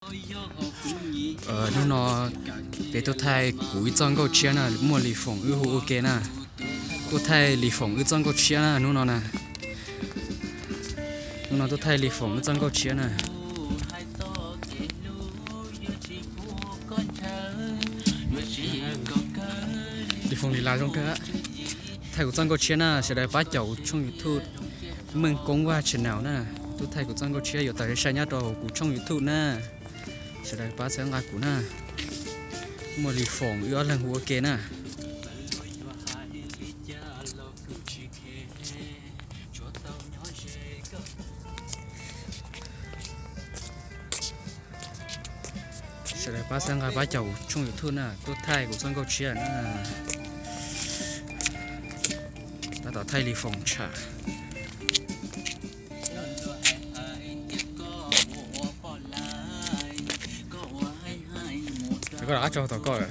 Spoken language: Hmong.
Hnub no peb tuaj thaij kuv ib txoj nkauj tshiab na, muaj Lis Foom wb hu ua ke na. Tuaj thaij Lis Foom wb txoj nkauj tshiab na hnub no na. Hnub no tuaj thaij Lis Foom wb txoj nkauj tshiab na. Lis Foom Lis Las zoo kawg. Thaij kuv txoj nkauj tshiab na, sawv daws pab caum kuv tshooj YouTube Meej Koob Vaj channel na. Tuaj thaij kuv txoj nkauj tshiab yuav tawm sai nyob rau hauv kuv tshooj YouTube na. Sawv daws pab txhawb nqa kuv na. Muaj Lis Foom wb ob leeg hu ua ke na. Sawv daws pab txhawb nqa pab caum kuv tshooj YouTube na, tuaj thaij kuv txoj nkauj tshiab na. Tab tom thaij Lis Foom tsham. Koj rov qab tso tom koj.